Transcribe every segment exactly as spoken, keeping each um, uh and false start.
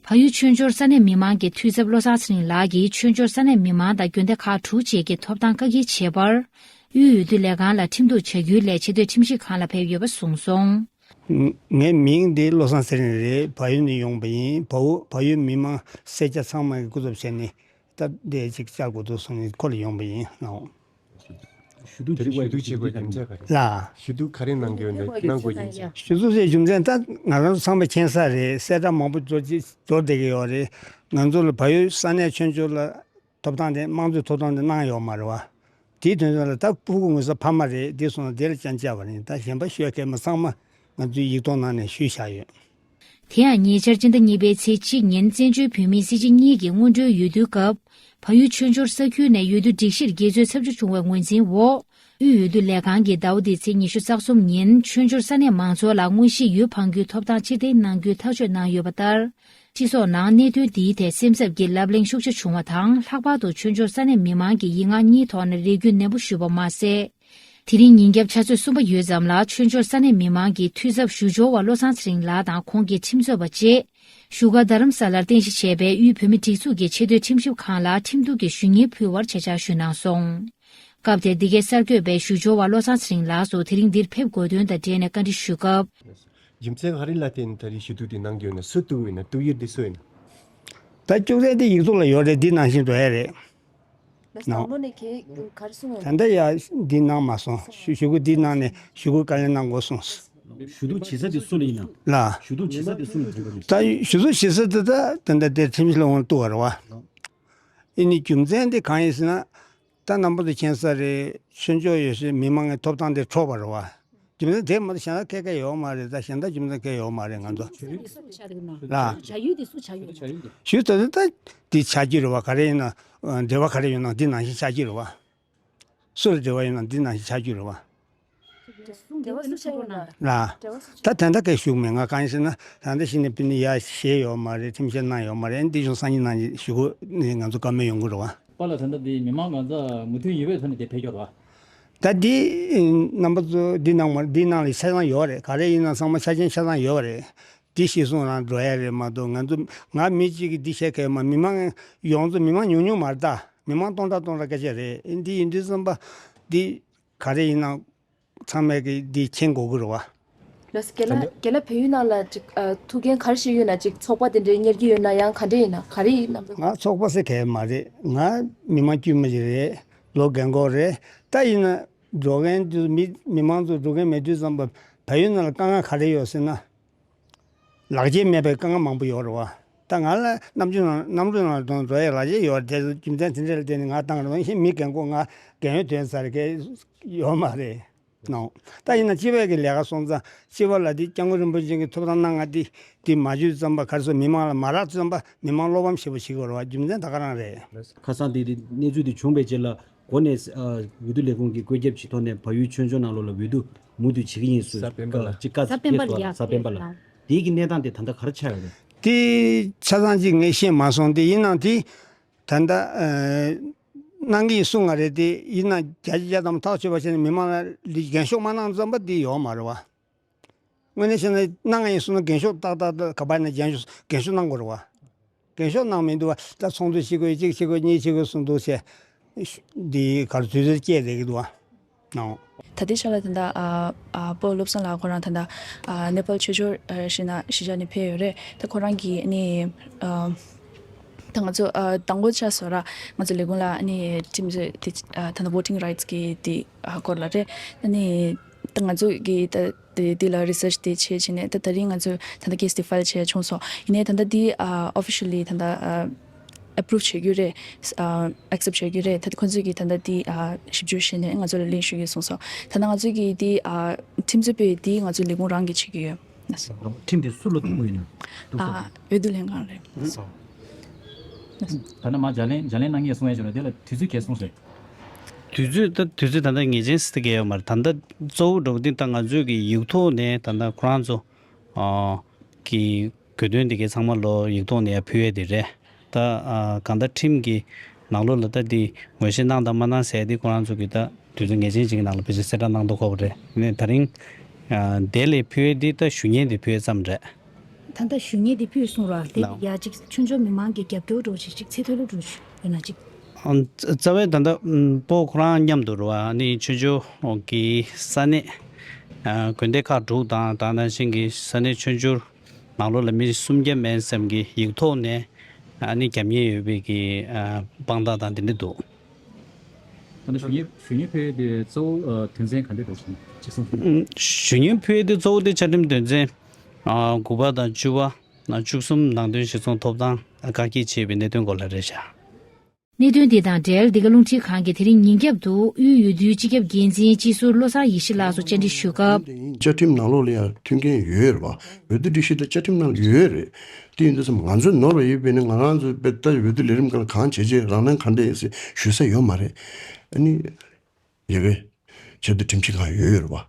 བལ་ཡུལ་ཆོས་འབྱོར་ས་གནས་མི་མང་གི་འཐུས་ཚབ་བློ་བཟང་ཚེ་རིང་ལགས་ཀྱིས་ཆོས་འབྱོར་ས་གནས་མི་མང་དང་དགོན་སྡེ་ཁག་དྲུག་བཅས་ཀྱི་ཐོབ་ཐང་བཀག་སྐྱིལ་བྱེད་པར། དབུས་འོས་བསྡུ་ལས་ཁང་ལ་ཁྲིམས་གཏུག་བྱ་རྒྱུའི་སླད་ཆེས་མཐོའི་ཁྲིམས་ཞིབ་ཁང་ལ་ཕེབས་ཡོད་པ་གསུངས་སོང་། ངའི་མིང་འདི་བློ་བཟང་ཚེ་རིང་རེད། བལ་ཡུལ་ནས་ཡོང་པ་ཡིན། བལ་བོ་བལ་ཡུལ་མི་མང་སེར་སྐྱ་ཚང་མ་གི་སྐུ་ཚབ་བྱས་ནས་སྟབས་བདེ་ཅིག་བཅར་དགོས་འདུག་གསུངས་ནས་ཁོ་ལ་ཡོང་པ་ཡིན་ལགས། ཞུ་གཏུག་དེ་རིང་བྱེད་དགོས་ཞུ་གཏུག་བྱེད་དགོས་རྒྱུ་མཚན་ག་རེ། ལགས། ཞུ་གཏུག་ག་རེ་གནང་གི་ཡོད་ནས་གནང་དགོས་ཀྱི་ཡིན་ཞེས། ཞུ་གཏུག་བྱེད་རྒྱུ་མཚན་ད་ང་རང་ཚོ་ཚང་མས་མཁྱེན་གསལ་རེད། གསལ་བསྒྲགས་མང་པོ་འབྱོར་ཅི་འབྱོར་བསྡད་ཀྱི་ཡོད་རེད། ང་ཚོ་ལ་བལ་ཡུལ་ས་གནས་ཆོས་འབྱོར་ལ་ཐོབ་ཐང་དེ་དམངས་གཙོའི་ཐོབ་ཐང་དེ་གནང་ཡོད་མ་རེད་བ། དེའི་དོན་དག་ལ་ད་ཕྲུ་གུ་ངོས་ས་ཕ་མ་རེད། དེ་སོང་ན་དེ་ལ་སྐྱོན་བཅར་བ་རེད། ད་གཞན་པ་ཤོད་མཁན་མ་ཚང་མ་ང་ཚོའི་ཡིག་ཐོག་ནང་ནས་ཞུས་བཞག་ཡོད། དེ་ཡང་ཉེ་ཆར་སྤྱི་ཟླ་གཉིས་པའི་ཚེས་གཅིག་ཉིན་བཙན་བྱོལ་བོད་མིའི་སྲིད་སྤྱི་གཉིས་ཀྱི་སྔོན་འགྲོའི་འོས་བསྡུའི་སྐབས། བལ་ཡུལ་ཆོས་འབྱོར་ས་ཁུལ་ནས་འོས་བསྡུ་སྒྲིག་གཞིར་འགལ་འཛོལ་ཚབས་ཆེ་བྱུང་བའི་ངོས་འཛིན་འོག་དབུས་འོས་བསྡུ་ལས་ཁང་གིས་ཟླ་བ་འདིའི་ཚེས་ཉི་ཤུ་རྩ་གསུམ་ཉིན་ཆོས་འབྱོར་ས་གནས་མང་ཚོགས་ལ་དངོས་གཞིའི་འོས་འཕང་རྒྱུའི་ཐོབ་ཐང་ཕྱིར་འཐེན་གནང་རྒྱུའི་ཐག་གཅོད་གནང་ཡོད་པ་ལྟར། སྤྱི་ཚོགས་ནང་གནད་དོན་འདིའི་ཐད་སེམས་འཚབ་ཀྱི་ལབ་གླེང་ཤུགས་ཆེ་བྱུང་བ་དང་། ལྷག་པར་དུ་ཆོས་འབྱོར་ས་གནས་མི་མང་གིས་ཡིག་ངག་གཉིས་ཐོག་ནས་རེ་སྐུལ་ནན་པོ་ཞུས་པ་མ་ཟད། དེ་རིང་ཉིན་རྒྱབ་ཆུ་ཚོད་གསུམ་པ་ཡོལ་ཙམ་ལ་ཆོས་འབྱོར་ས་གནས་མི་མང་གི་འཐུས་ཚབ་ཞུ་སྦྱོར་བ་བློ་བཟང་ཚེ་རིང་ལགས་དང་ཁོང་གི་ཁྲིམས་རྩོད་པ་བཅས་བཞུགས་སྒར་རྡ་རམ་ས་ལར་རྟེན་གཞི་བྱས་པའི་དབུས་བོད་མིའི་སྒྲིག་འཛུགས་ཀྱི་ཆེས་མཐོའི་ཁྲིམས་ཞིབ་ཁང་ལ་ཁྲིམས་གཏུག་གི་ཞུ་སྙན་ཕུལ་བར་ཆེད་བཅར་ཞུས་གནང་སོང་། སྐབས་དེར་འདི་གའི་གསར་འགོད་པས་ཞུ་སྦྱོར་བ་བློ་བཟང་ཚེ་རིང་ལགས་སུ་དེ་རིང་འདིར་ཕེབས་དགོས་དོན་དང་འབྲེལ་ནས་བཀའ་འདྲི་ཞུས་སྐབས། རྒྱུ་མཚན་ག་རེ་ལ་བརྟེན་ནས་ད་རེས་ཞུ་གཏུག་དེ་གནང་གི་ཡོད་ན། སུ་གཏུག་ཡོད་ན། གཏུག་ཡུལ་དེ་སུ་ཡིན་ན། ད་ཅུང་ཟད་དེ་ཡིག་ཐོག་ལ་ཡོད་རེད། འདི་ནང་བཞིན་འགྲོ་ཡ་རེད། ད་ནང་། དང་པོ་ནས་ག་རེ་གསུངས་ཡོད་ད་ལྟ་ཡ་འདི་གནང་མ་སོང་། ཞུ་ཞུ་སྐུལ་འདི་གནང་ནས་ཞུ་སྐུལ་བཀའ་ལན་གནང་དགོས་གསུངས། ཞུ་གཏུག་བྱེད་ས་དེ་སུ་ལ་ཡིན་ན། ལ། ཞུ་གཏུག་བྱེད་ས་དེ་སུ་ལ་ཡིན་ན། ད་ཞུ་གཏུག་བྱེད་ས་དེ་ད་ད་ལྟ་དེ་ཁྲིམས་ཞིབ་ལ་འོང་གཏུག་བ་རེད་བ། ཨེ་ནི་རྒྱུ་མཚན་དེ་གང་ཡིན་ཟེར་ན། ད་རྣམ་པ་ཚོ་མཁྱེན་གསལ་རེད། ཆོས་ཕྱོགས་ཡོད་སའི་མི་མང་གི་ཐོབ་ཐང་དེ་འཕྲོག་པ་རེད་བ། རྒྱུ་མཚན་དེ་མ་གཏོགས་གཞན་དག་སྐད་ཆ་ཡོད་མ་རེད། ད་གཞན་དག་རྒྱུ་མཚན་སྐད་ཡོད་མ་རེད། ང་ཚོ་ལ། བྱ་ཡུལ་དེ་སུ་བྱ་ཡུལ་དེ། ཞུ་ད་ད་འདི་ཆགས་ཀྱི་རེད་བ། ག་རེ་ཡིན་ན་འབྲེལ་བ་ག་རེ་ཡོད་ན་འདི་ནང་བཞིན་ཆགས་ཀྱི་རེད་བ། སུ་ལ་འབྲེལ་བ་ཡོད་ན་འདི་ནང་བཞིན་ཆགས་ཀྱི་རེད་བ། འབྲེལ་བ་སུ་ཆགས་ཡོད་ན། ལ། འབྲེལ་བ་སུ་ཆགས། ད་ད་ལྟ་སྐད་ཞུ་མེད། ང་གང་ཡིན་ཟེར་ན་ད་ལྟ་ཕྱི་ནས་ཕུད་ནས་ཡར་བཞེས་ཡོད་མ་རེད། ཁྲིམས་བཤེར་གནང་ཡོད་མ་རེད། འདི་བྱུང་སང་ཉིན་གནང་ཞུ་དགོས་ནས་ང་ཚོ་བཀའ་མོལ་ཡོང་གི་རེད་བ། པཱ་ལགས། ད་ལྟ་འདི་མི་མང་གང་ཚང་མོས་མཐུན་ཡོད་པའི་ཐོག་ནས་དེ་ཕེབས་ཀྱི་ཡོད་རེད་བ། ད་འདི་རྣམ་པ་ཚོ་འདི་ནང་མ་འདི་ནང་ལ་ཆ་ཚང་ཡོད་རེད། ག་རེ་ཡིན་ན་ཚང་མ་ཆ་རྐྱེན་ཆ་ཚང་ཡོད་རེད། འདི་གཞིར་བཟུང་རང་འགྲོ་ཡ་རེད་མ་གཏོགས། ང་ཚོ་ང་མི་གཅིག་གིས་འདི་བཤད་མཁན་མ། མི་མང་ཡོངས་རྫོགས་མི་མང་ཉུང་ཉུང་མ་རེད། ད་མི་མང་སྟོང་ཕྲག་སྟོང་ཕྲག་སྐད་ཆ་རེད། འདི་ཡིན་དུས་ཙམ་པ་འདི་ག་རེ་ཡིན་ན་ཚང་མས་ཀྱི་འདི་མཁྱེན་དགོས་ཀྱི་རེད་བ། ལགས་སོ། རྒན་ལགས། རྒན་ལགས་བལ་ཡུལ་ནང་ལ་ཅིག་ཨ་ཐུགས་འགན་ག་རེ་བཞེས་ཡོད་ན། ཅིག་ཚོགས་པ་དེ་འདྲའི་གཉེར་གྱི་ཡོད་ན། ཡང་ག་འདྲ་ཡིན་ན། ག་རེ་ཡིན་ན། ང་ཚོགས་པ་ཟེར་མཁན་མ་རེད། ང་མི་མང་དཀྱུས་མ་ཞིག་རེད། ལོ་རྒན་གོག་རེད། ད་ཡིན་ན་འགྲོ་མཁན་དུ་མི་མི་མང་ཚོ་འགྲོ་མཁན་མེད་དུས་ཙམ་པ་བལ་ཡུལ་ནང་ལ་དཀའ་ངལ་ག་རེ་ཡོད་ཟེར་ན། ལག་འཁྱེར་མེད་པའི་དཀའ་ངལ་མང་པོ་ཡོད་རེད་བ། ད་ང་ལ་གནམ་གྲུ་ནང་གནམ་གྲུ་ནང་ལ་འགྲོ་ཡ་ལག་འཁྱེར་ཡོད་རེད། དེ་རྒྱུ་མཚན་དེ་འདྲ་ལ་བརྟེན་ནས་ང་བཏང་རེད་བ། ཡིན་ཕྱིན་མི་རྒན་གོག་ང་རྒན་ཡོལ་ཐོན་ཚར་མཁན་ཡོད་མ་རེད། ནོ། ད་ཡིན་ན་སྤྱི་པའི་གི་ལས་ཀ་སོང་ཙང་། སྤྱི་པ་ལ་འདི་སྐྱབས་མགོན་རིན་པོ་ཆེ་གི་ཐོབ་ཐང་གནང་ང་འདི་འདི་མ་བརྒྱུད་ཙམ་པ། ག་རེ་ཟེར། མི་མང་ལ་མ་རག་ཙམ་པ། མི་མང་བློ་ཕམ་ཞེ་པོ་བྱེད་ཀྱི་ཡོད་རེད་བ། རྒྱུ་མཚན་ད་ག་རང་རེད། ཁ་སང་དེ་དེ་གནས་ཚུལ་དེ་བྱུང་བའི་རྗེས་ལ་འགོ་ནས་ཨ་འོས་བསྡུ་ལས་ཁུངས་ཀྱི་བཀོད་ཁྱབ་ཀྱི་ཐོག་ནས་བལ་ཡུལ་ཆོས་འབྱོར་ནང་ལོགས་ལ་འོས་བསྡུ་མུ་མཐུད་བྱེད་ཀྱི་ཡིན་ཟེར། གཟའ་སྤེན་པ་ལ། ཅིག་བཀའ་གཟའ་སྤེན་པ་ལ་ཡ། གཟའ་སྤེན་པ་ལ། དེའི་གི་གནས་སྟངས་དེ་ད་ལྟ་ག་རེ་ཆགས་ཡོད་རེད། དེ་ཆ་ཚང་ཅིག་ངས་ཤེས་མ་སོང་། དེ་ཡིན་ནའང་དེ་ད་ལྟ་ཨ་གནང་གི་ཡིན་གསུང་ང་རེད། དེ་ཡིན་ན་བརྒྱ་ཆ་བརྒྱ་ཐམ་པ་ཐག་ཆོད་པ་བྱས་ནས་མི་མང་ལ་འདི་འགན་ཤོག་མ་གནང་ཙམ་པ་འདི་ཡོད་མ་རེད་བ། དངོས་གནས་བཤད་ན་གནང་ང་ཡིན་གསུང་ན་འགན་ཤོག་ཏག་ཏག་ཏག་ག་པར་ནས་འགན་ཤོག་འགན་ཤོག་གནང་དགོས་རེད་བ། འགན་ཤོག་གནང་མི་འདུག་བ། ད་ཚོགས་འདུ་བྱེད་དགོས། གཅིག་བྱེད་དགོས། གཉིས་བྱེད་དགོས་གསུངས་འདུག་ཟེར། འདི་གར་དུས་ཚོད་བསྐྱལ་བསྡད་ཀྱི་འདུག་བ། ནའོ། ད་ལྟའི་ཆ་ལ་ད་ལྟ་ཨ་ཨ་སྤོ་བློ་བཟང་ལགས་ཁོ་རང་ད་ལྟ་ཨ་ནེ་པཱལ་ཆོས་འབྱོར་ཨ་ཞིག་ན་གཞིས་ཆགས་ནས་ཕེབས་ཡོད་རེད། ད་ཁོ་རང་གིས་ཨ་ནི་ཨ་ད་ང་ཚོ་ཨ་དང་པོ་ཆ་བཞག་ན་ང་ཚོ་ལས་ཁུངས་ལ་ཨ་ནི་ཁྲིམས་རྩོད་དེ་ཨ་ད་ལྟ་voting rights གི་དེ་ཨ་སྐོར་ལ་རེད། ཨ་ནི་ད་ང་ཚོ་གི་ད་དེ་དེ་ལ་research དེ་བྱས་བྱས་ནས་ད་ད་རིང་ང་ཚོས་ད་ལྟ་case དེ་file བྱས་བྱུང་སོང་། ཡིན་ནའི་ད་ལྟ་དེ་ཨ་officially ད་ལྟ་ཨ་approve བྱེད་རྒྱུ་རེད། ཨ་accept བྱེད་རྒྱུ་རེད། ད་ཁོ་ཚོས་ཀྱིས་ད་ལྟ་དེ་ཨ་ཞིབ་འཇུག་བྱས་ནས་ང་ཚོ་ལ་ལན་ཞུ་གི་གསུངས་སོང་། ད་ལྟ་ང་ཚོས་ཀྱིས་དེ་ཨ་ཁྲིམས་རྩོད་པས་དེ་ང་ཚོའི་ལས་ཁུངས་རང་གིས་བྱེད་ཀྱི་ཡོད། ཁྲིམས་དེ་སུ་ལ་གཏུག་གི་ཡོད་ན། གཏུག་ས། ཨ་འོས་བསྡུ་ལྷན་ཁང་རེད། ད་ནི་མ་བརྒྱ་ལན་བརྒྱ་ལན་གནང་ངེས་གསུང་ཡས་བྱུང་ན་དེ་ལ་དུས་ཚོད་གས་གསུངས་སོང་། དུས་ཚོད་ད་དུས་ཚོད་ད་ལྟ་ངེས་ཅན་ཟེར་གྱི་ཡོད་མ་རེད། ད་ལྟ་གཙོ་བོ་འགྲོ་གི་འདི་ད་ང་ཚོས་ཀྱི་ཡིག་ཐོག་ནས་ད་ལྟ་ཁོ་རང་ཚོ་ཨ་གི་དགོས་འདུན་འདི་གའི་ཚང་མ་ལོ་ཡིག་ཐོག་ནས་ཡར་ཕུལ་ཡས་དེ་རེད། ད་ཨ་གང་ལྟར་ཁྲིམས་ཀྱི་ནང་ལོགས་ལ་ད་འདི་ངོས་བཞེས་གནང་དང་མ་གནང་ཟེར་ཡས་འདི་ཁོ་རང་ཚོ་གི་ད་དུས་ཚོད་ངེས་ཅན་ཅིག་གི་ནང་ལ་ཕལ་ཆེར་གསལ་བསྒྲགས་གནང་དགོས་ཁོ་པ་རེད། ནས་ད་རིང་ཨ་དེ་ལས་ཕུལ་ཡས་འདི་ད་ཞུ་སྙན་དེ་ཕུལ་ཡས་ཙམ་རེད། ད་ལྟ་ཞུ་སྙན་དེ་ཕུལ་སོང་ར། དེ་ལགས། ཡ་གཅིག་ཆོས་འབྱོར་མི་མང་གི་རྒྱབ་སྐྱོར་འགྲོ་ཞིག་གཅིག་ཚེ་ཐོ་ལོ་འགྲོ་ཞིག་ཡོད་ན་གཅིག་ཨ། རྩ་བའི་ད་ལྟ་ཨམ་སྤོ་ཁོ་རང་མཉམ་དུ་རུ་བ་ནི་ཆོས་འབྱོར་གྱི་ས་གནས་ཨ་དགོན་སྡེ་ཁག་དྲུག་དང་ད་ནང་བཞིན་གྱི་ས་གནས་ཆོས་འབྱོར་ནང་ལོགས་ལ་མི་སུམ་བརྒྱ་མན་ཙམ་གྱི་ཡིག་ཐོག་ནས་ཨ་ནི་རྒྱབ་གཉེར་ཡོད་པའི་གི་ཨ་དཔང་རྟགས་དང་དེ་འདྲ་འདུག་ད་ལྟ་ཞུ་སྙན་ཞུ་སྙན་ཕུལ་ཡས་དེ་གཙོ་བོ་ཨ་དོན་ཚན་ག་འདྲ་འདུག་ཅེས་གསུངས། ཞུ་སྙན་ཕུལ་ཡས་དེ་གཙོ་བོ་དེ་བཅའ་ཁྲིམས་དོན་ཚན་ཨ་དགུ་པ་དང་བཅུ་པ། བཅུ་གསུམ་ནང་དོན་གཞིར་བཟུང་ཐོབ་ཐང་བཀག་སྐྱིལ་བྱས་པའི་གནད་དོན་སྐོར་ལ་རེད་བཞག་གནད་དོན་དེ་དང་འབྲེལ་འདི་ག་རླུང་འཕྲིན་ཁང་གིས་དེ་རིང་ཉིན་རྒྱབ་ཏུ་དབུས་འོས་བསྡུའི་སྤྱི་ཁྱབ་འགན་འཛིན་སྤྱི་ཟུར་བློ་བཟང་ཡེ་ཤེས་ལགས་སུ་བཅར་འདྲི་ཞུས་སྐབས། བཅའ་ཁྲིམས་ནང་ལོགས་ལ་ཡང་མཐུན་རྐྱེན་ཡོད་རེད་བ། འོས་བསྡུ་སྒྲིག་གཞི་དང་བཅའ་ཁྲིམས་ནང་ལ་ཡོད་རེད། དེ་ཡིན་དུས་ཙམ་ང་ཚོས་ནོར་བ་ཡོད་པས་ནི་ང་རང་ཚོས་དཔེ་ལྟ་འོས་བསྡུ་ལས་རིམ་སྒང་ལ་གང་བྱེད་ཅེས་རང་སྣང་གང་འདྲ་ཡིན་ཟེར་ཞུ་ས་ཡོད་མ་རེད། ཨ་ནི། ཡ་གི་ཆེས་མཐོའི་ཁྲིམས་ཞིབ་ཁང་ཡོད་ཡོད་རེད་བ།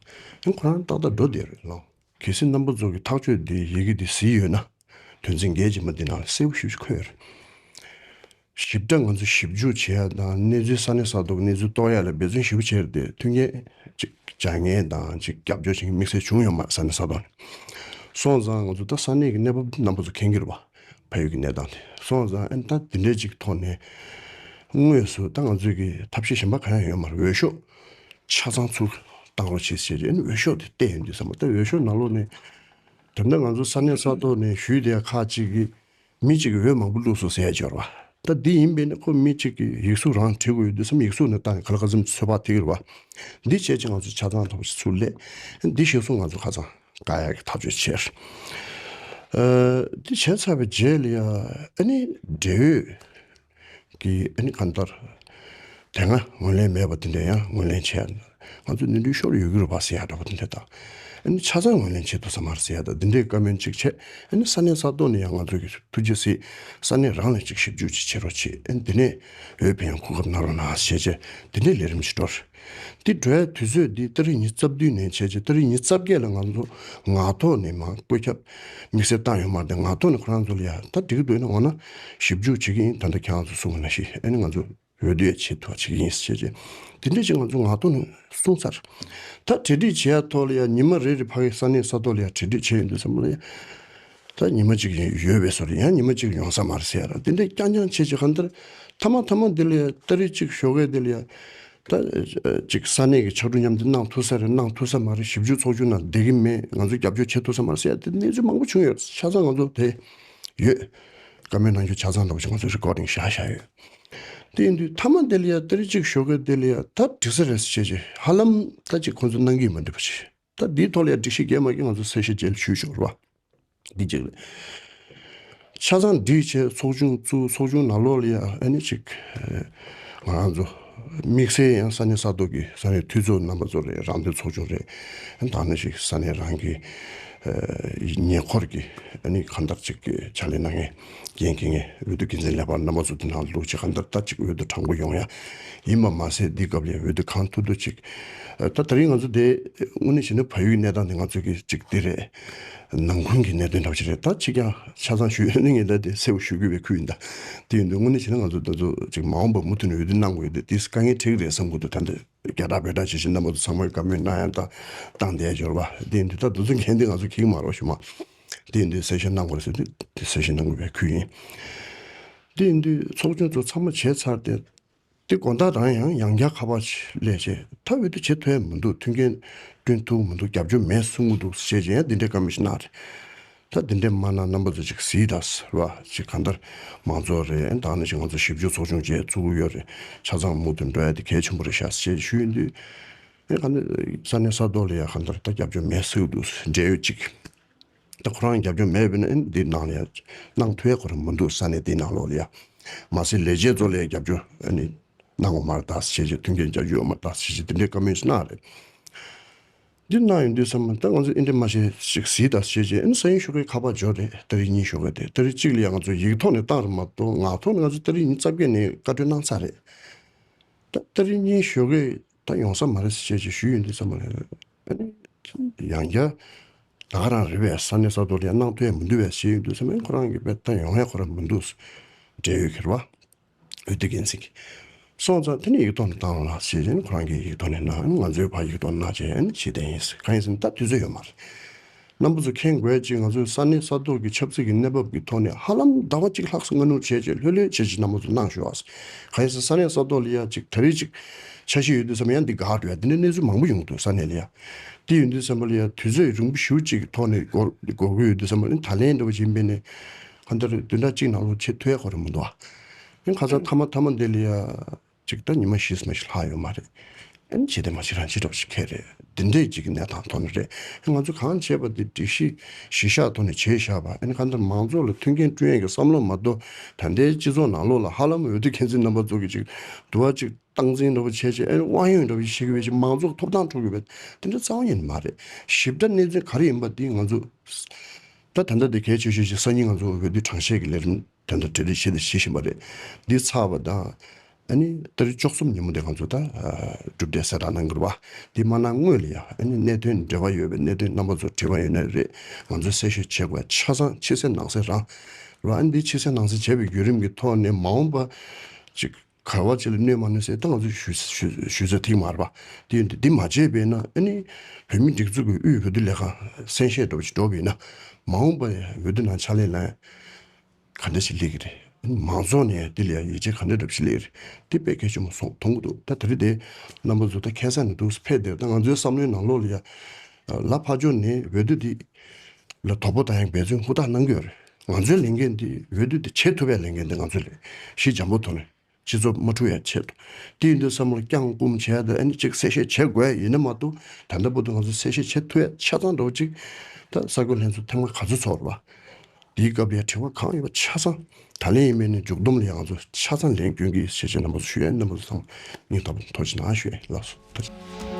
ཡང་ཁོ་རང་ཏག་ཏག་འགྲོ་བསྡད་རེད་ལོ། གལ་སྲིད་རྣམ་པ་ཚོ་གི་ཐག་གཅོད་འདི་ཡི་གེ་འདི་གཟིགས་ཡོད་ན། དོན་ཚན་བརྒྱད་ཅན་མ་འདི་ནང་ལ་གསལ་པོ་ཞེ་པོ་ཅིག་འཁོད་ཡོད་རེད། ཞིབ་ཕྲ་ང་ཚོ་ཞིབ་འཇུག་བྱེད་ཡ་དང་གནས་ཚུལ་ས་གནས་ས་ཐོག་གི་གནས་ཚུལ་རྟོགས་ཡ་ལ་འབད་བརྩོན་ཞེ་པོ་བྱས་རེད་དེ་མཐུན་རྐྱེན་ཅིག་སྦྱར་མཁན་དང་ཅིག་རྒྱབ་སྐྱོར་བྱེད་མཁན་དམིགས་བསལ་བྱུང་ཡོད་མ་རེད་ས་གནས་ས་ཐོག་ནས། སོང་ཙང་ང་ཚོ་ད་ས་གནས་ཀྱི་གནས་བབ་རྣམ་པ་ཚོ་མཁྱེན་གྱི་རེད་བ། ཕ་ཡུལ་གྱི་གནས་སྟངས་དེ་སོང་ཙང་ཨ་ནི་ད་འདི་འདྲའི་ཅིག་ཐོག་ནས་དངོས་སུ་ད་ང་ཚོས་ཀྱི་ཐབས་ཤེས་གཞན་པ་གང་ཡང་ཡོད་མ་རེད། འོས་ཤོག་ཆ་ཚང་ཚུར་བཏང་རོགས་བྱེད་ཟེར་ཨ་ནི་འོས་ཤོག་དེ་བལྟས་ཡོང་དུས་ཙམ་པ་ད་འོས་ཤོག་ནང་ལོགས་ནས་དེ་འདྲ་ང་ཚོ་ས་གནས་ས་ཐོག་ནས་ཞུས་བསྡད་ཡ་ཁག་ཅིག་གིས་མི་གཅིག་གིས་འོས་མང་པོ་བླུགས་སོང་ཟེར་ཡ་ཅིག་ཡོད་རེད་བ། ད་འདི་ཡིན་པས་ན་ཁོ་མི་གཅིག་གིས་ཡིག་གཟུགས་རང་བྲིས་དགོས་ཡོད་དུས་ཙམ་ཡིག་གཟུགས་ནས་བཏང་ནས་ག་ལ་ག་ཙམ་ཚོད་དཔག་ཐིག་རེད་བ། འདི་བྱས་ཅིག་ང་ཚོ་ཆ་ཚང་ཐོག་ཅིག་ཚུར་སླེབས་འདི་གཞིར་བཟུང་ང་ཚོ་ཁ་ཚང་། བཀག་ཡག་གི་ཐག་གཅོད་བྱས། ཨ། འདི་བྱས་ཚར་བའི་རྗེས་ལ་ཡ་ཨ་ནི་འབྲེལ་ཡོད་ཀྱི་ཨ་ནི་གང་ལྟར་དེ་སྔ་ངོས་ལེན་མེད་པ་དེ་འདྲ་ཡང་ངོས་ལེན་བྱས། ང་ཚོ་ནོར་འཁྲུལ་ཤོར་ཡོད་ཀྱི་རེད་པ་ཟེར་ཡག་འདྲ་པོ་དེ་འདྲ་དང་། ཨ་ནི་ཆ་ཚང་ངོས་ལེན་བྱེད་ཐུབ་ས་མ་རེད་ཟེར་ཡག་དང་འདི་འདྲའི་བཀའ་མོལ་ཅིག་བྱས། ཨ་ནི་ས་གནས་ས་ཐོག་ནས་ཡང་ང་ཚོ་གི་ཐུགས་རྗེ་གཟིགས་ས་གནས་རང་ལ་ཅིག་ཞིབ་འཇུག་ཅིག་བྱེད་རོགས་བྱེད། ཨ་ནི་འདི་ནས་འོས་ཕན་ཡོན་གོ་སྐབས་གནང་རོགས་གནང་ཞེས་བྱས་འདི་འདྲའི་ལས་རིམ་ཞིག་འགྲོ། འདི་འགྲོ་ཡ་དུས་ཚོད་འདི་ཏ་རིག་ཉི་ཤུ་རྩ་བདུན་ནས་བྱས་རྗེས་ཏ་རིག་ཉི་ཤུ་རྩ་བརྒྱད་ལ་ང་ཚོ་ངག་ཐོག་ནས་མར་བཀོད་ཁྱབ་དམིགས་བསལ་བཏང་ཡོད་མ་རེད། ངག་ཐོག་ནས་ཁོ་རང་ཚོ་ལ་ཡ་ད་འགྲིག་གི་འདུག་ན་འོ་ན་ཞིབ་འཇུག་བྱེད་ཀྱི་ཡིན། ད་ལྟ་ཁྱེད་རང་ཚོ་གསུངས་པ་ནང་བཞིན་ཨ་ནི་ང་ཚོ་འོས་བསྡུ་ཡ་ཆེད་དུ་བྱེད་ཀྱི་ཡིན་ཟེར་བྱས་རྗེས་དེ་འདྲས་ཅིག་ང་ཚོ་ངག་ཐོག་ནས་གསུངས་ཚར། ད་གྲ་སྒྲིག་བྱེད་ཡ་ཐོག་ལ་ཡ་ཉི་མ་རེ་རེ་ཕ་གི་ས་གནས་ས་ཐོག་ལ་ཡ་གྲ་སྒྲིག་བྱས་ཡོང་དུས་ཙམ་པ་ལ་ཡ། ད་ཉི་མ་གཅིག་ཡོད་པའི་བཟོ་རེད། ཡང་ཉི་མ་གཅིག་ཡོང་ས་མ་རེད་ཟེར་ཡ་ར་དེ་འདྲའི་རྐྱང་རྐྱང་བྱེད་ཅིག་གང་ལྟར་ཐ་མ་ཐ་མ་འདི་ལ་ཡ་ཏ་རིག་གཅིག་ཞོགས་ཀས་འདི་ལ་ཡ་ད་ཅིག་ས་གནས་ཀྱི་ཕྱག་གྲུ་མཉམ་འདེགས་གནང་ཐུབ་ས་རེད་གནང་ཐུབ་ས་མ་རེད། ཞིབ་འཇུག་ཚོགས་ཆུང་ནང་བསྡད་ཀྱི་མེད། ང་ཚོ་རྒྱབ་སྐྱོར་བྱེད་ཐུབ་ས་མ་རེད་ཟེར་ཡ་དེ་གནས་ཚུལ་མང་པོ་བྱུང་ཡོད། ཆ་ཚང་ང་ཚོ་དེ་ཡོད། བཀའ་མོལ་གནང་རྒྱུ་ཆ་ཚང་འདྲ་པོ་ཞིག་ང་ཚོ་རི་ཀོ་ཌིང་བཞག་བཞག་ཡོད། དེ་ཡིན་དུས་ཐ་མ་འདི་ལ་ཡ་ཏ་རིག་གཅིག་ཞོགས་ཀས་འདི་ལ་ཡ་ད་འགྲིག་ས་རེད་ཟེར་བྱས་བྱས་ཧ་ལམ་ད་ཅིག་ཁོང་ཚོ་གནང་གི་ཡོད་མ་འགྲིག་པ་ཞིག་ད་འདིའི་ཐོག་ལ་ཡ་སྒྲིག་གཞི་རྒྱས་མ་རྒྱས་ང་ཚོ་གསལ་བཤད་རྗེས་ལ་ཞུས་ཆོག་རེད་བ། འདི་གཅིག་རེད། ཆ་ཚང་སྒྲིག་བྱས་ཚོགས་ཆུང་བཙུགས། ཚོགས་ཆུང་ནང་ལོགས་ལ་ཡ་ཨ་ནི་ཅིག་ང་རང་ཚོ་དམིགས་བསལ་ཡང་ས་གནས་ས་ཐོག་གི་ས་གནས་འཐུས་ཚོགས་རྣམ་པ་ཚོ་རེད། རང་དོན་ཚོགས་ཆུང་རེད། ད་ནི་ཅིག་ས་གནས་རང་གི་ཉེ་འཁོར་གྱི་ཨ་ནི་གང་ལྟར་ཅིག་གི་ཕྱག་ལས་གནང་མཁན་འགན་འཁྱེར་མཁན་འོས་བསྡུ་འགན་འཛིན་ལས་འཕར་རྣམ་པ་ཚོ་དེ་ནང་བླུགས་བྱས་གང་ལྟར་ད་ཅིག་འོས་བསྡུ་དྲང་པོ་ཡོང་ཡ་ཡིན་པ་མ་ཟད་འདི་སྐབས་ལ་འོས་བསྡུ་གང་ཐུབ་ཐུབ་ཅིག་ད་ད་རིང་ང་ཚོ་དེ་དངོས་གནས་བྱས་ན་ཕ་ཡུལ་གནས་སྟངས་དེ་ང་ཚོ་གི་ཅིག་དེ་རེད། ནང་ཁུལ་གྱི་གནད་དོན་འདྲ་པོ་ཞིག་རེད། ད་ཅིག་ཀྱང་ཆ་ཚང་ཞུ་ཡོད་ནི་ངས་ད་དེ་གསལ་པོ་ཞུ་དགོས་པའི་ཁུལ་ཡིན། ད་དེ་ཡིན་དུས་དངོས་གནས་བྱས་ན་ང་ཚོ་ད་ཚོ་ཅིག་མ་འོངས་པ་མུ་མཐུད་ནས་འོས་བསྡུ་གནང་དགོས་ཡོད་དེ་དེ་དཀའ་ངལ་འཕྲད་ཀྱི་རེད་བསམ་གྱི་འདུག་ད་འདི་རྒྱ་གྲགས་བོད་གྲགས་བྱེད་བཞིན་རྣམ་པ་ཚོ་ཚང་མས་བཀའ་མོལ་གནང་ཡ་ད་བཏང་བསྡད་ཡ་འབྱོར་བ་དེ་ཡིན་དུས་ད་དེ་ཚོ་འགན་དེ་ང་ཚོ་འཁྱེར་གྱི་མ་རེད་ཞུ་མ། དེ་ཡིན་དུས་གསལ་བཤད་གནང་དགོས་རེད་ཟེར་དུས་དེ་གསལ་བཤད་གནང་དགོས་པའི་ཁུལ་ཡིན། དེ་ཡིན་དུས་ཚོགས་ཆུང་ཚོ་ཚང་མ་བྱས་ཚར་ཏེ། དེ་དགོང་དག་རང་ཡང་ཡང་བསྐྱར་ཁ་པར་ཅིག་སླེབས་བྱས་ད་འོས་བསྡུ་བྱེད་ཐུབ་ཡ་མི་འདུག་མཐུན་རྐྱེན་བསྐྲུན་ཐུབ་མི་འདུག་རྒྱབ་སྐྱོར་མེད་གསུང་གི་འདུག་ཞེས་བྱས་ཡང་འདི་འདྲའི་བཀའ་མོལ་ཞིག་གནང་རེད། ད་འདི་འདྲའི་མ་གནང་རྣམ་པ་ཚོ་ཅིག་གཟིགས་དང་ཟེར་བ་ཅིག་གང་ལྟར་མང་ཚོགས་རེད། ད་ནི་ཅིག་ང་ཚོ་ཞིབ་འཇུག་ཚོགས་ཆུང་བཅས་བཙུགས་ཀྱི་ཡོད་རེད། ཆ་ཚང་མུ་མཐུད་འགྲོ་ཡ་དེ་གལ་ཆེན་པོ་རེད་ཤག་ཞེས་ཞུ་ཡོང་དུས་ཨེ་ག་ནི་ས་གནས་ས་ཐོག་ལ་ཡ་གང་ལྟར་ད་རྒྱབ་སྐྱོར་མེད་ཟེར་གི་འདུག་འབྲེལ་ཡོད་ཅིག་ད་ཁོ་རང་རྒྱབ་སྐྱོར་མེད་པས་ན་ཨེ་འདི་ནང་ལ་ཡ་གནང་ཐུབ་ཡ་ཁོ་རང་མི་འདུག་ས་གནས་འདི་ནང་ལོགས་ལ་ཡ། མ་ཟད་ལས་བྱེད་ཚོ་ལ་ཡ་རྒྱབ་སྐྱོར་ཨ་ནི་གནང་བ་མ་རེད་ད་ཞེས་བྱས་མཐུན་རྐྱེན་རྒྱབ་སྐྱོར་ཡོད་མ་རེད་ད་ཞེས་བྱས་འདི་འདྲའི་བཀའ་མོལ་ཞིག་གནང་རེད། འདི་གནང་ཡོང་དུས་ཙམ་ད་ང་ཚོ་ཨེ་འདྲ་མ་བྱེད་ཞིག་གཟིགས་ད་ཞེས་བྱས་ཨ་ནི་ས་ཡོམ་ཤོག་ཁའི་ཁ་པར་འབྱོར་རེད། ཏ་རིག་གཉིས་ཞོགས་ཀས་དེ་ཏ་རིག་གཅིག་ལ་ཡང་ང་ཚོ་ཡིག་ཐོག་ནས་བཏང་རེད་མ་གཏོགས་ངག་ཐོག་ནས་ང་ཚོ་ཏ་རིག་ཉིན་རྩ་བརྒྱད་ནས་བཀའ་འཁྲོལ་གནང་ཚར་རེད། ད་ཏ་རིག་གཉིས་ཞོགས་ཀས་ད་ཡོང་ས་མ་རེད་ཟེར་བྱས་ཞུས་ཡོང་དུས་ཙམ་ལ་ཨ་ནི་ཡང་བསྐྱར་ད་ག་རང་རེད་པས། ས་གནས་ས་ཐོག་ལ་ཡང་གནང་ཐུབ་ཡ་མི་འདུག་པས་ཞུས་ཡོང་དུས་ཙམ་ཨ་ནི་ཁོ་རང་གིས་དཔེ་ད་ཡོང་ཡ་ཁོ་རང་མི་འདུག་འབྲེལ་ཡོད་ཁྱེར་བ། འོས་བསྡུ་འགན་འཛིན་གྱིས། སོང་ཙང་དེ་ནས་ཡིག་ཐོག་ནས་བཏང་རོགས་གནང་ཞེས་ཁོ་རང་གིས་ཡིག་ཐོག་ནས་གནང་། ང་ཚོའི་ཕར་ཡིག་ཐོག་གནང་བྱས་ཨ་ནི་ཕྱིར་བསྟན་ཡིན་ཟེར། གང་ཡིན་ཟེར་ན་ད་དུས་ཚོད་ཡོད་མ་རེད། རྣམ་པ་ཚོ་མཁྱེན་དགོས་ཅིག་ང་ཚོའི་ས་གནས་ས་ཐོག་གི་ཆབ་སྲིད་ཀྱི་གནས་བབ་ཀྱི་ཐོག་ནས་ཧ་ལམ་ཟླ་བ་གཅིག་ལྷག་སྔ་ནུར་བྱས་བྱས་ལྷོད་ལྷོད་བྱས་ཅིག་རྣམ་པ་ཚོ་གནང་ཤོག་ཨ། གང་ཡིན་ཟེར་ས་གནས་ས་ཐོག་ལ་ཡ་ཅིག་ད་རེས་ཅིག་འཆར་གཞི་ཡོད་དུས་ཙམ་ཡང་འདི་འགག་འགྲོ་ཡ་འདི་འདྲའི་གནས་ཚུལ་མང་པོ་ཡོང་འདུག་ས་གནས་ལ་ཡ། དེ་ཡོད་དུས་ཙམ་པ་ལ་ཡ་དུས་ཚོད་རིང་པོ་ཞེ་པོ་ཅིག་གི་ཐོག་ནས་འགོར་འགོར་གྱི་ཡོད་དུས་ཙམ་པ་ནི་ད་ལན་འདྲ་བ་ཞིག་ཡིན་པས་ནས་གང་ལྟར་བདུན་ཕྲག་གཅིག་ནང་ལོགས་བྱེད་ཐུབ་ཡ་ཁོ་རང་མི་འདུག་ཨ། ཡང་ཁ་སང་མཐའ་མ་མཐའ་མ་འདི་ལ་ཡ། ཅིག་ད་ཉི་མ་བཞི་ཙམ་ཞིག་ལྷག་ཡོད་མ་རེད། ཨ་ནི་ཇི་ལྟར་མ་ཅིག་རང་ཅིག་འདྲ་བ་ཞིག་ཁེལ་རེད། འདི་འདྲས་ཅིག་གི་གནས་སྟངས་ཐོག་ནས་རེད། ང་ཚོ་གང་བྱས་པ་འདི་སྒྲིག་གཞི་གཞི་བཞག་ཐོག་ནས་བྱས་བཞག་པ། ཨ་ནི་གང་ལྟར་མང་ཚོགས་ལ་མཐུན་རྐྱེན་བསྐྲུན་ཡས་ཀྱི་བསམ་བློ་མ་གཏོགས་ད་ལྟའི་སྤྱི་ཚོགས་ནང་ལོགས་ལ་ཧ་ལམ་འོས་བསྡུ་འགན་འཛིན་རྣམ་པ་ཚོ་གིས་ཅིག་འདུ་བ་ཅིག་སྟངས་འཛིན་འདྲ་བོ་བྱས་བྱས་ཨ་ནི་དབང་ཡོད་འདྲ་བོ་ཞིག་བྱེད་ཀྱི་བྱས་བྱས་མང་ཚོགས་ཐོབ་ཐང་འཕྲོག་གི་བས་དེ་འདྲ་རྩ་བ་ཉིད་ནས་མ་རེད། ཞིབ་ཕྲ་གནས་ཚུལ་ག་རེ་ཡིན་པ་འདི་ང་ཚོ་ད་ད་ལྟ་འདི་གལ་ཆེ་ཤོས་ཤིག་སང་ཉིན་ང་ཚོ་འོས་བསྡུ་གྲངས་བཤེར་གྱི་ལས་རིམ། དོན་དང་འབྲེལ་འདྲིས་བྱེད་དེ་བྱེད་བཞིན་པ་རེད། འདི་ཚར་བ་དང་། ཨ་ནི་ཏ་རིག་བཅུ་གསུམ་ཉིན་མོ་དེ་ང་ཚོ་ད་གྲུབ་འབྲས་གསལ་བསྒྲགས་གནང་གི་རེད་བ། འདི་མ་གནང་སྔོན་ལ་ཡང་ཨ་ནི་གནད་དོན་འབྲེལ་བ་ཡོད་པའི་གནད་དོན་རྣམ་པ་ཚོ་དྲི་བ་ཡོད་ན་རེད། ང་ཚོས་གསལ་བཤད་བྱེད་དགོས་ཆ་ཚང་ཕྱི་གསལ་ནང་གསལ་རང་རེད་བ། ཨ་ནི་འདི་ཕྱི་གསལ་ནང་གསལ་བྱས་པའི་བརྒྱུད་རིམ་གྱི་ཐོག་ནས་མ་འོངས་པ་ཅིག་ག་བ་ཅིག་ལ་གནོད་མ་གནོད་ཟེར་ད་ང་ཚོས་ཞུ་ཞུ་ཞུ་ཚོད་ཐིག་མ་རེད་བ། དེ་ཡིན་དུས་འདི་མ་བྱས་པས་ན་ཨ་ནི་བོད་མི་སྒྲིག་འཛུགས་ཀྱི་དབུས་འོས་བསྡུ་ལས་ཁང་གསན་བཤད་འགྲོ་བ་ཞིག་འགྲོ་བས་ན་མ་འོངས་པ་འོས་བསྡུ་ནང་ཕྱག་ལས་གནང་། ག་འདྲ་ཞིག་སླེབས་ཀྱི་རེད། མང་ཚོགས་ནས་འདི་ལ་ཡང་ཡིད་ཆེས་ག་འདྲ་འདྲ་ཞིག་སླེབས་ཀྱི་རེད། འདི་དཔེ་གལ་ཆེན་པོ་སོང་མཐོང་གི་འདུག་ད་དེ་རིང་དེ་རྣམ་པ་ཚོ་ད་ཁ་སང་ནས་འདུག་ཕེབས་བསྡད་ད་ང་ཚོའི་བསམ་བློའི་ནང་ལོགས་ལ་ཡང་ལ་ཕར་ཕྱོགས་ནས་འོས་བསྡུ་འདི་ལ་དོ་ཕོག་བཏང་ཡག་འབད་བརྩོན་ཧུར་ཐག་གནང་གི་ཡོད་རེད། ང་ཚོའི་ལས་འགན་འདི་འོས་བསྡུ་འདི་བྱེད་ཐུབ་པའི་ལས་འགན་འདི་ང་ཚོའི་ལས་གཞི་འཇམ་པོ་ཐོག་ནས་སྤྱི་ཚོགས་མ་འཁྲུག་ཡག་ཆེད་དུ། དེ་ཡིན་དུས་བསམ་བློ་བསྐྱངས་བསྐུམ་བྱས་ད་ཨ་ནི་གཅིག་གསལ་བཤད་བྱེད་དགོས་ཡིན་ན་མ་གཏོགས་ད་ལྟ་བར་དུ་ང་ཚོ་གསལ་བཤད་བྱེད་ཐུབ་ཡག་ཆ་ཚང་འདྲ་བོ་གཅིག་ད་གསར་འགོད་ལྷན་ཚོགས་ཐེངས་མ་ག་ཚོད་ཚོགས་རེད་བ། དེའི་སྐབས་ཡང་དྲི་བ་གང་ཡོད་པ་ཆ་ཚང་ད་ལན་ཡིན་མིན་ནས་མཇུག་བསྡོམས་ལ་ཡང་ང་ཚོ་ཆ་ཚང་ལན་སྐྱོན་གྱི་ཤེས་བྱ་རྣམ་པ་ཚོ་ཞུ་ཡས་རྣམ་པ་ཚོ་ཚང་མ་སྙིང་ཐག་པ་ནས་ཐུགས་རྗེ་གནང་ཞུ་ཡས་ལགས་སོ།